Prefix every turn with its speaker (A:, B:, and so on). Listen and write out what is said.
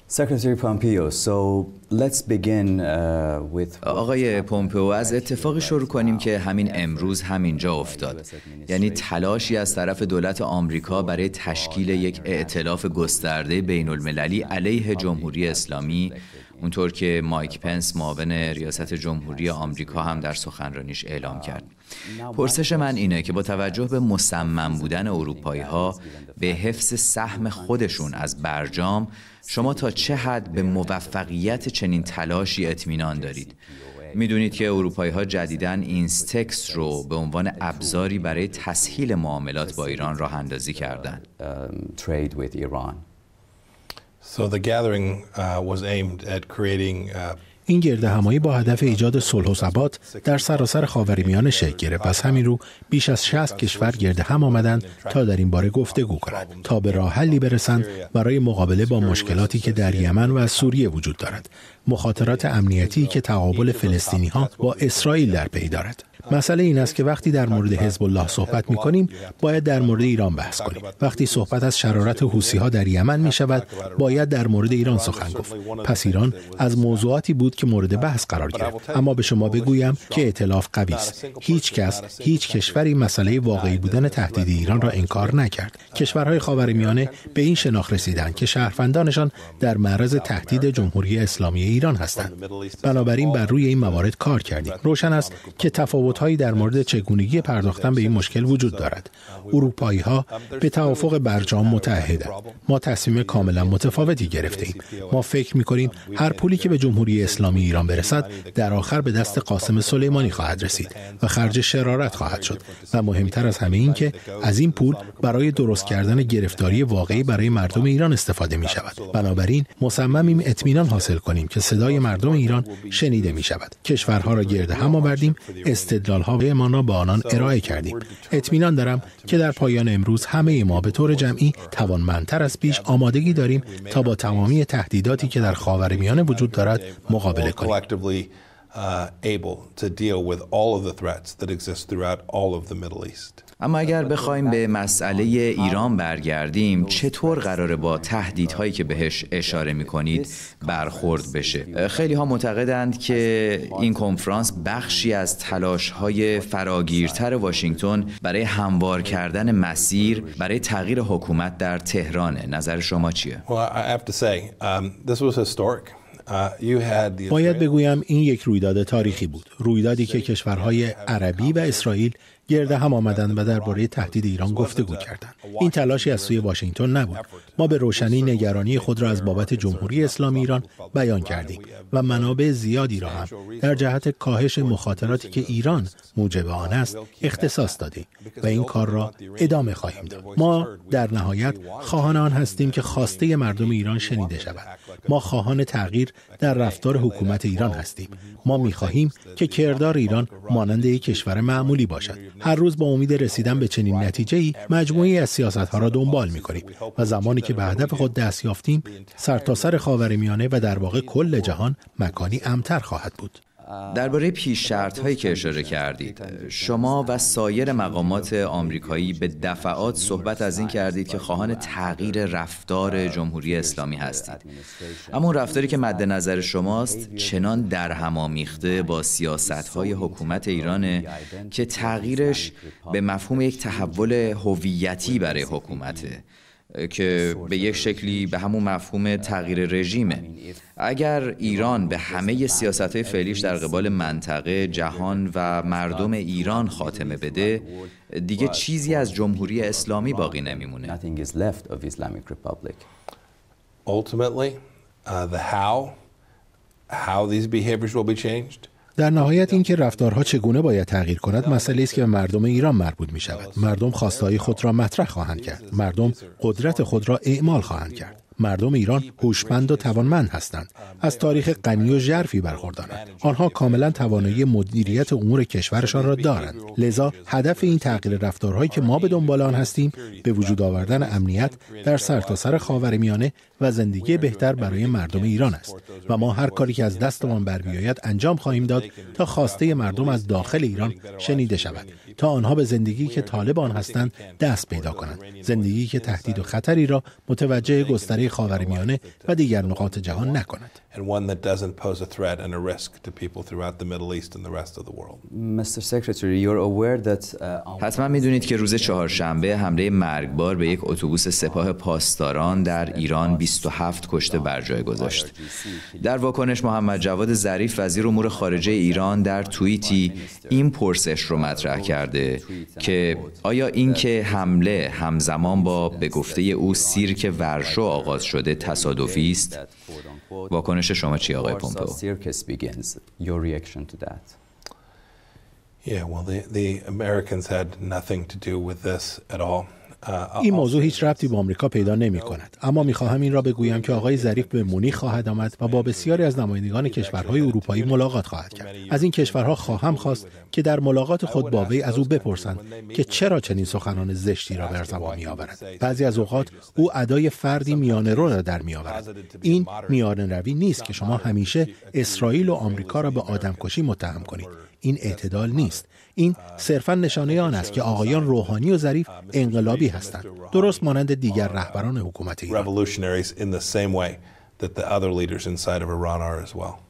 A: Secretary Pompeo, so let's begin with
B: آقای پومپئو، از اتفاقی شروع کنیم که همین امروز همینجا افتاد، یعنی تلاشی از طرف دولت آمریکا برای تشکیل یک ائتلاف گسترده بین المللی علیه جمهوری اسلامی، اونطور که مایک پنس، معاون ریاست جمهوری آمریکا، هم در سخنرانیش اعلام کرد. پرسش من اینه که با توجه به مصمم بودن اروپایی ها به حفظ سهم خودشون از برجام، شما تا چه حد به موفقیت چنین تلاشی اطمینان دارید؟ میدونید که اروپایی ها جدیداً اینستکس رو به عنوان ابزاری برای تسهیل معاملات با ایران راه اندازی کردن.
A: Trade with Iran.
C: So the gathering was aimed at creating
D: این گرد همایی با هدف ایجاد صلح و ثبات در سراسر خاورمیانه شکل گرفت. از همین رو بیش از 60 کشور گرد هم آمدند تا در این باره گفتگو کنند تا به راه حلی برسند برای مقابله با مشکلاتی که در یمن و سوریه وجود دارد، مخاطرات امنیتی که تقابل فلسطینی ها با اسرائیل در پی دارد. مسئله این است که وقتی در مورد حزب الله صحبت می کنیم، باید در مورد ایران بحث کنیم. وقتی صحبت از شرارت حوثی ها در یمن می شود، باید در مورد ایران سخن گفت. پس ایران از موضوعاتی بود که مورد بحث قرار گرفت. اما به شما بگویم که ائتلاف قوی است. هیچ کس، هیچ کشوری مسئله واقعی بودن تهدید ایران را انکار نکرد. کشورهای خاورمیانه به این شناخت رسیدند که شهروندانشان در معرض تهدید جمهوری اسلامی ایران هستند. بنابراین بر روی این موارد کار کردیم. روشن است که تفاوت‌هایی در مورد چگونگی پرداختن به این مشکل وجود دارد. اروپایی ها به توافق برجام متعهدند. ما تصمیم کاملا متفاوتی گرفته ایم. ما فکر می‌کنیم هر پولی که به جمهوری اسلامی ایران برسد، در آخر به دست قاسم سلیمانی خواهد رسید و خرج شرارت خواهد شد و مهمتر از همه این که از این پول برای درست کردن گرفتاری واقعی برای مردم ایران استفاده می شود. بنابراین مصممیم اطمینان حاصل کنیم که صدای مردم ایران شنیده می شود. کشورها را گرد هم آوردیم، استدلال‌هایمان را به آنان ارائه کردیم. اطمینان دارم که در پایان امروز همه ما به طور جمعی توانمندتر از پیش آمادگی داریم تا با تمامی تهدیداتی که در خاورمیانه وجود دارد مقابله کنیم.
C: Collectively able to deal with all of the threats that exist throughout all of the Middle East.
B: اما اگر بخوایم به مسئله ایران برگردیم، چطور قراره با تهدیدهایی که بهش اشاره میکنید برخورد بشه؟ خیلی ها معتقدند که این کنفرانس بخشی از تلاش های فراگیرتر واشنگتن برای هموار کردن مسیر برای تغییر حکومت در تهرانه. نظر شما چیه؟
C: Well, I have to say, this was historic. You had the
D: باید بگویم این یک رویداد تاریخی بود، رویدادی که کشورهای عربی و اسرائیل گرد هم آمدند و درباره تهدید ایران گفتگو کردند. این تلاشی از سوی واشنگتن نبود. ما به روشنی نگرانی خود را از بابت جمهوری اسلامی ایران بیان کردیم و منابع زیادی را هم در جهت کاهش مخاطراتی که ایران موجب آن است اختصاص دادیم و این کار را ادامه خواهیم داد. ما در نهایت خواهان آن هستیم که خواسته مردم ایران شنیده شود. ما خواهان تغییر در رفتار حکومت ایران هستیم. ما میخواهیم که کردار ایران مانند یک کشور معمولی باشد. هر روز با امید رسیدن به چنین نتیجه ای مجموعه‌ای از سیاست ها را دنبال میکنیم و زمانی که به هدف خود دست یافتیم، سرتاسر خاورمیانه و در واقع کل جهان مکانی امن‌تر خواهد بود.
B: درباره پیش شرط هایی که اشاره کردید، شما و سایر مقامات آمریکایی به دفعات صحبت از این کردید که خواهان تغییر رفتار جمهوری اسلامی هستید، اما اون رفتاری که مد نظر شماست چنان در هم آمیخته با سیاست های حکومت ایرانه که تغییرش به مفهوم یک تحول هویتی برای حکومته که به یک شکلی به همون مفهوم تغییر رژیمه. اگر ایران به همه سیاست های فعلیش در قبال منطقه، جهان و مردم ایران خاتمه بده، دیگه چیزی از جمهوری اسلامی باقی نمیمونه.
A: Nothing is left of Islamic Republic.
C: Ultimately, the how these behaviors will be changed.
D: در نهایت اینکه رفتارها چگونه باید تغییر کند، مسئله است که به مردم ایران مربوط می شود. مردم خواستهای خود را مطرح خواهند کرد. مردم قدرت خود را اعمال خواهند کرد. مردم ایران هوشمند و توانمند هستند. از تاریخ غنی و ژرفی برخوردارند. آنها کاملا توانایی مدیریت امور کشورشان را دارند. لذا هدف این تغییر رفتارهایی که ما به دنبال آن هستیم، به وجود آوردن امنیت در سرتاسر خاورمیانه و زندگی بهتر برای مردم ایران است و ما هر کاری که از دستمان بر بیاید انجام خواهیم داد تا خواسته مردم از داخل ایران شنیده شود. تا آنها به زندگی که طالب آن هستند دست پیدا کنند، زندگی که تهدید و خطری را متوجه گستره خاورمیانه و دیگر نقاط جهان نکند.
C: And one that doesn't pose a threat and a risk to people throughout the Middle East and the rest of the world.
A: Mr. Secretary, you're aware that
B: حتما میدونید که روز چهارشنبه حمله مرگبار به یک اتوبوس سپاه پاسداران در ایران 27 کشته بر جای گذاشت. در واکنش، محمد جواد ظریف، وزیر امور خارجه ایران، در توییتی این پرسش رو مطرح کرده که آیا اینکه حمله همزمان با به گفته او سیرک ورشو آغاز شده تصادفی است؟ واکنش شما چیه آقای پومپئو؟
A: circus begins. Your reaction to that?
C: Yeah, well, the Americans had nothing to do with this at all.
D: این موضوع هیچ ربطی به آمریکا پیدا نمی کند، اما میخواهم این را بگویم که آقای ظریف به مونیخ خواهد آمد و با بسیاری از نمایندگان کشورهای اروپایی ملاقات خواهد کرد. از این کشورها خواهم خواست که در ملاقات خود با وی از او بپرسند که چرا چنین سخنان زشتی را بر زبان می آورد. بعضی از اوقات او ادای فردی میانه رو را در می آورد. این میانه روی نیست که شما همیشه اسرائیل و آمریکا را به آدمکشی متهم کنید. این اعتدال نیست. این صرفا نشانه آن است که آقایان روحانی و ظریف انقلابی هستند، درست مانند دیگر رهبران حکومت ایران.
C: revolutionaries in the same way that the other leaders inside of Iran are as well.